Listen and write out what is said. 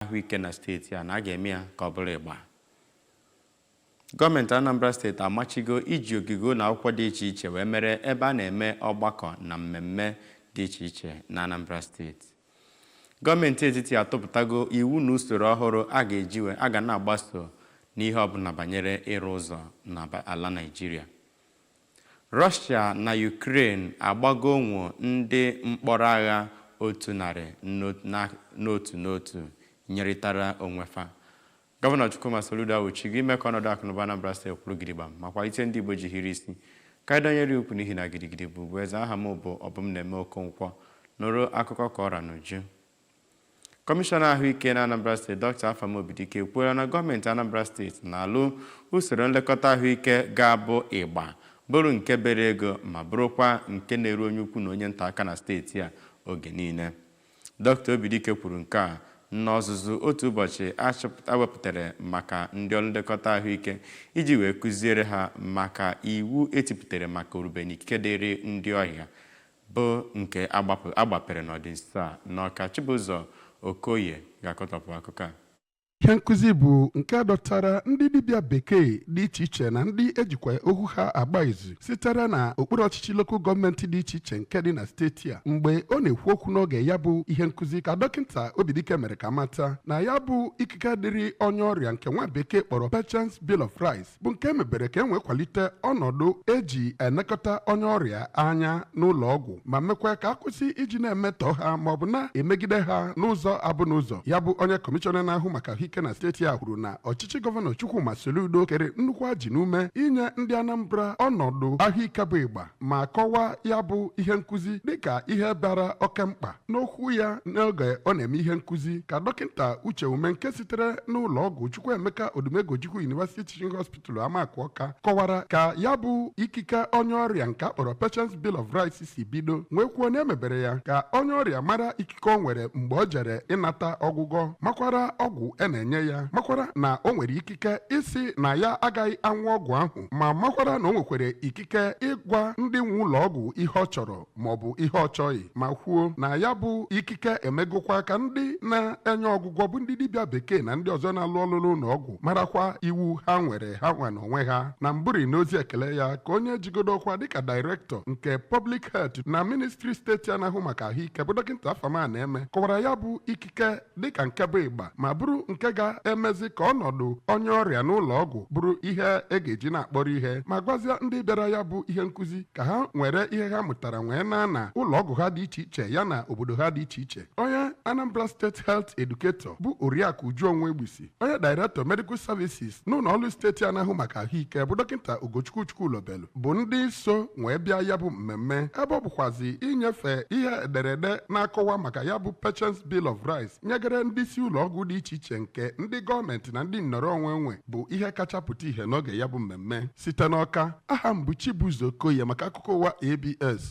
Ahụike na steeti a na a ga-eme ya ka ọ bụrụ ịgba. Gọọmenti Anambra Steeti amachigo iji ogige ụlọ akwụkwọ dị iche iche wee mere ebe a na-eme ọgbakọ na mmemme dị iche iche na Anambra Steeti. Gọọmenti etiti atụpụtago iwu na usoro ọhụrụ a ga-eji wee a ga na-agbaso n'ihe ọbụla banyere ịrụ ụzọ na ala Naịjirịa. Russia na Ukraine agbago onwo ndị mkpọrọ agha 101 n'otu n'otu nyerịtara onwe fa. Gọvanọ Chukwuma Soludo awụchigo ime ka ọnọdụ akụnụba Anambra Steeti kwụrụ gidigbam ma kwalite ndị Igbo ji hiri isi ka anyị dọnyere ukwu, n'ihi na gidigidi bụ ugwu eze. Aha m bụ Ọbụm na-eme Okonkwo. Nụrụ akụkọ ka ọra n'uju. Kọmishọna ahụike na Anambra Steeti, Dr. Afam Obidike, ekwuola na gọọmenti Anambra Steeti na-alụ usoro nlekọta ahụike ga-abụ ịgba, bụrụ nke bere ego ma bụrụkwa nke na-eru onye ukwu na onye nta aka na steeti a oge niile. Dr. Obidike kwuru nke a n'ọzụzụ otu ụbọchị awepụtara maka ndị ọrụ nlekọta ahụike iji wee kụziere ha maka iwu etipụtara maka orube na ikike dịrị ndị ọhịa, bụ nke agbapere n'ọdịnso a n'Ọka. Chibụzọ Okoye ga-akọtọpụ akụkọ a. Ihe nkụzi bụ nke dọtara ndị dibịa bekee dị iche iche na ndị ejikwa okwu ha agba izu sitere na okpuru ọchịchị local gọọmenti dị iche iche nke dị na steeti a. Mgbe ọ na-ekwu okwu n'oge ya bụ ihe nkụzi, ka dọkịta Obidike mere ka mata na ya bụ ikike dịrị onye ọrịa, nke nwa bekee kpọrọ Patients Bill of Rights, bụ nke mebere ka e nwee kwalite ọnọdụ eji elekọta onye ọrịa anya n'ụlọ ọgwụ, ma mekwa ka akwụsị iji na-emetọ ha ma ọ bụ na-emegide ha n'ụzọ abụ n'ụzọ. Ya bụ onye kọmishọna na-ahụ maka ahụike na steeti a kwuru na ọchịchị Gọvanọ Chukwuma Soludo kere nnukwu ajị n'ume inye ndị Anambra ọnọdụ ahụike bụ ịgba, ma kọwaa ya bụ ihe nkụzi dịka ihe bara oke mkpa. N'okwu ya n'oge ọ na-eme ihe nkụzi, ka dọkịta Uche Ume, nke sitere n'ụlọ ọgwụ Chukwuemeka Odumegwu University Teaching Hospital, Amaku, Ọka, kọwara ka ya bụ ikike onye ọrịa nke a kpọrọ Patients Bill of Rights si bido, nwee kwuo na emebere ya ka onye ọrịa mara ikike o nwere mgbe o jere ịnata ọgwụgwọ, makwara ọgwụ e na-enye ya, makwara na o nwere ikike isi na ya agaghị anwụ ọgwụ ahụ, ma makwara na o nwekwara ikike ịgwa ndị nwe ụlọ ọgwụ ihe ọ chọrọ maọbụ ihe ọ chọghị, ma kwuo na ya bụ ikike emegokwa ka ndị na-enye ọgwụgwọ, bụ ndị dibịa bekee na ndị ọzọ na-alụ ọrụ n'ụlọ ọgwụ, marakwa iwu ha nwere ha nwe n'onwe ha. Na mbụri n'ozi ekele ya, ka onye jigodo ọkwa dịka dairektọ nke Public Health na ministri steeti a na-ahụ maka ahụike, bụ dọkịta Afama na-eme, kọwara ya bụ ikike dịka nke bụ ịgba, ma bụrụ nke ga-emezi ka ọnọdụ onye ọrịa n'ụlọ ọgwụ bụrụ ihe e ga-eji na-akpọrọ ihe, ma gwazie ndị bịara ya bụ ihe nkụzi ka ha nwere ihe ha mụtara wee na ụlọ ọgwụ ha dị iche iche ya na obodo ha dị iche iche. Onye Anambra State Health Educator, bụ Oriakụ Uju Onwegbusi, onye Director Medical Services n'ụlọ ọrụ steeti a na-ahụ maka ahụike, bụ dọkịta Ugochukwu Chukwulobelu, bụ ndị so wee bịa ya bụ mmemme, ebe ọ bụkwazi inyefe ihe ederede na-akọwa maka ya bụ Patients Bill of Rights nyegere ndị isi ụlọ ọgwụ dị iche iche nke ndị gọọmenti na ndị nnọrọ onwe nwe, bụ ihe kacha pụta ìhè n'oge ya bụ mmemme. Site n'Ọka, aha m bụ Chibuzo Okoye maka akụkọ ụwa ABS.